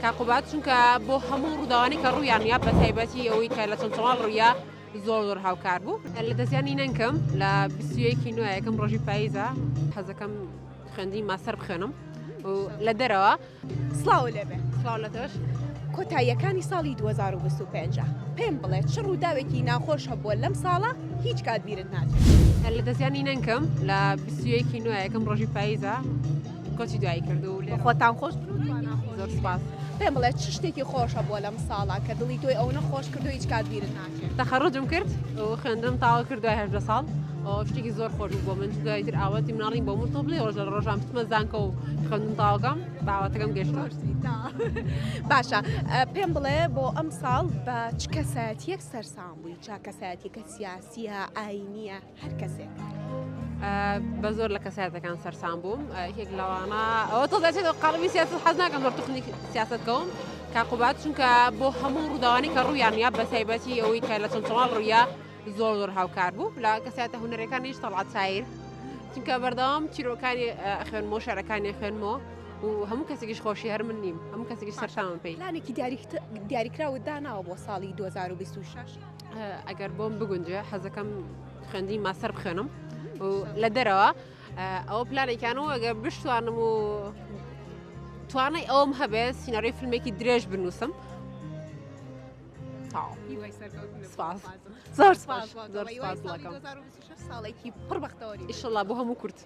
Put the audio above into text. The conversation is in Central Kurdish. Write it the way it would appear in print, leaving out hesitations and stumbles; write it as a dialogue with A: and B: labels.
A: کاک قوباد چونکە بۆ هەموو ڕووداوانی کە ڕوویان یا بە تایبەتی ئەوەی کە لە چەمچەماڵ ڕوویا زۆر زۆر هاوکار بوو لە دەستیانی نەنکم لە 21 نوێ یەکەم ڕۆژی پاییزە حەزەکەم خوێندنی ماستەر بخوێنم و لە دەرەوە.
B: سڵاو لێبێ.
A: سڵاو لە تۆش.
B: کۆتاییەکانی ساڵی 2025 پێم بڵێ چ ڕووداوێکی ناخۆش هەبووە لەم ساڵە هیچ کات بیرت ناچێت؟
A: لە دەستیانی نەنکم لە 21 نوێ یەکەم ڕۆژی پاییزە کۆچی دوایی کرد و لێرە
B: خۆتان خۆش بن و توانا خۆش
A: زۆر سپاس.
B: پێم بڵێ چ شتێکی خۆش هەبووە لەم ساڵە کە دڵی تۆی ئەونە خۆش کردو هیچ کات بیرت ناچێت؟
A: تەخەڕوجم کرد و خوێندنم تەواو کرد دوای 18 ساڵ شتێکی زۆر خۆش بوو بۆ من چونکە ئیتر ئاواتی مناڵیم بۆ من تۆ بڵێ ڕۆژ لە ڕۆژان بچمە زانکۆ و خوێندن تەواوکەم بە ئاواتەکەم گەشتم.
B: باشە پێم بڵێ بۆ ئەم ساڵ بە چ کەسایەتیەک سەرسام بووی چا کەسایەتیەکە سیاسیە ئاینیە هەر کەسێک.
A: بە زۆر لە کەسایەتەکان سەرسام بووم یەکێک لەوانە ئەوە تۆ دەچێت قەڵبی سیاست حەز ناکەم زۆر توخنی سیاست کەوم کاقوبات چونکە بۆ هەموو ڕووداوانی کە ڕوویان یا بە تایبەتی ئەوەی کە لە چەمچەماڵ ڕوویا زۆر زۆر هاوکار بوو لە کەسایەتە هونەرەکانیش تەڵعەت سایر چونکە بەردەوام چیرۆکانی خوێنمەوە شعرەکانی خوێنمەوە و هەموو کەسێکیش خۆشی هەر من نیم هەموو کەسێکیش سەرسامم پێی.
B: پلانێکی دیاریکراوت داناوە بۆ ساڵی 2026؟
A: ئەگەر بۆم بگونجێ حەزەکەم خوێندنی ماستەر بخوێنم و لە دەرەوە ئەوە پلانێکیان و ئەگەر بشتوانم و توانای ئەوم هەبێت سیناریۆی فیلمێکی درێژ بنووسم سپاس زۆر سپاس زۆر سپاس
B: ساڵێکی پڕ بەختەوەری
A: ئیشەڵا بۆ هەموو کورد.